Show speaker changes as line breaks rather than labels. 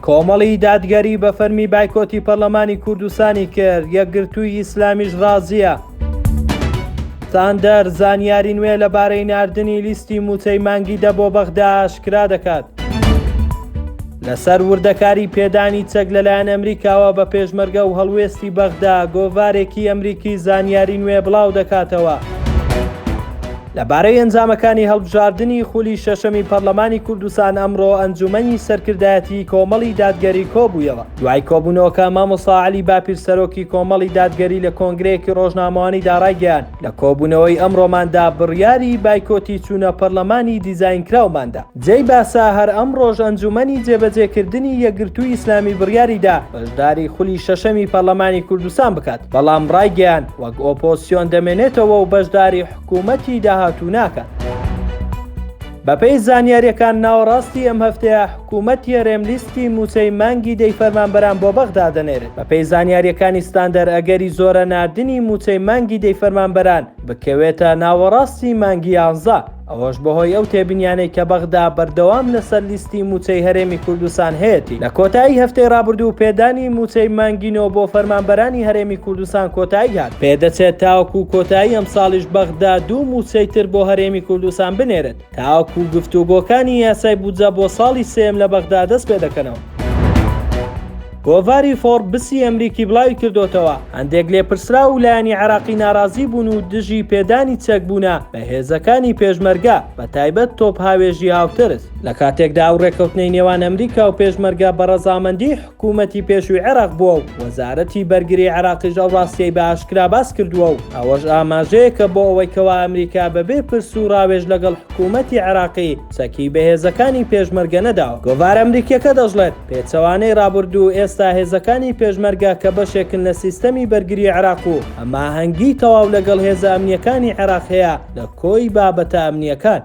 کۆمەڵی دادگەری بە فەرمی بایکۆتی پەرلەمانی کوردستانی کرد، یەکگرتووی ئیسلامیش ڕازییە. ستاندەر زانیاری نوێ لەبارەی ناردنی لیستی مووچەی مانگی دە بۆ بەغدا ئاشکرا دەکات. لەسەر وردەکاری پێدانی چەک لەلایەن ئەمریکاوە بە پێشمەرگە و هەڵوێستی بەغدا، گۆڤارێکی ئەمریکی زانیاری نوێ بڵاو دەکاتەوە. لەبارەی ئەنجامەکانی هەڵبژاردنی خولی شەشەمی پەرلەمانی کوردستان ئەمڕۆ ئەنجومەنی سەرکردایەتی کۆمەڵی دادگەری کۆبوویەوە. دوای کۆبوونەوەکە مامۆستا عەلی باپیر سەرۆکی کۆمەڵی دادگەری لە کۆنگرەیەکی ڕۆژنامەوانیدا ڕایگەیاند، لە کۆبوونەوەی ئەمڕۆماندا بڕیاری بایکۆتی چوونە پەرلەمانی دیزاینکراوماندا. جێی باسە هەر ئەمڕۆش ئەنجومەنی جێبەجێکردنی یەکگرتووی ئیسلامی بڕیاریدا بەشداری خولی شەشەمی پەرلەمانی کوردستان بکات، بەڵام ڕایگەیاند وەک ئۆپۆزسیۆن دەمێنێتەوە و بەشداری حکوومەتی داهاتوو ناکات. بەپێی زانیارییەکان ناوەڕاستی ئەم هەفتەیە حکوومەتی هەرێم لیستی مووچەی مانگی دەی فەرمانبەران بۆ بەغدا دەنێرێت. بەپێی زانیارییەکانی ستاندەر ئەگەری زۆرە ناردنی مووچەی مانگی دەی فەرمانبەران بکەوێتە ناوەڕاستی مانگی یانزە. ئەوەش بەهۆی ئەو تێبینیانەی کە بەغدا بەردەوام لەسەر لیستی مووچەی هەرێمی کوردستان هەیەتی. لە کۆتایی هەفتەی رابردوو پێدانی مووچەی مانگی نۆ بۆ فەرمانبەرانی هەرێمی کوردستان کۆتایی هات. پێدەچێت تاوەکو کۆتایی ئەمساڵیش بەغدا دوو مووچەی تر بۆ هەرێمی کوردستان بنێرێت تاوەکو گفتوگۆکانی یاسای بودجە بۆ ساڵی سێیەم لە بەغدا دەستپێدەکەنەوە. گۆڤاری فۆربسی ئەمریکی بڵاویکردۆتەوە، هەندێک لێپرسراو و لایەنی عێراقی ناڕازی بوون و دژی پێدانی چەک بوونە بە هێزەکانی پێشمەرگە، بە تایبەت تۆپهاوێژی هاوترس. لە کاتێکدا ئەو رێککەوتنەی نێوان ئەمریکا و پێشمەرگە بە رەزامەندیی حکوومەتی پێشووی عێراق بووە و وەزارەتی بەرگری عێراقیش ئەو راستییەی بە ئاشکرا باس کردووە و ئەوەش ئاماژەیەکە بۆ ئەوەی کەوا ئەمریکا بەبێ پرس و راوێژ لەگەڵ حکوومەتی عێراقی چەکی بە هێزەکانی پێشمەرگە نەداوە. گۆڤارە ئەمریکییەکە دەشڵێت، پێچەوانەی رابردوو، ئێستا هێزەکانی پێشمەرگە کە بەشێکن لە سیستەمی بەرگری عێراق و هەماهەنگی تەواو لەگەڵ هێزە ئەمنییەکانی عێراق هەیە لە کۆی بابەتە ئەمنییەکان.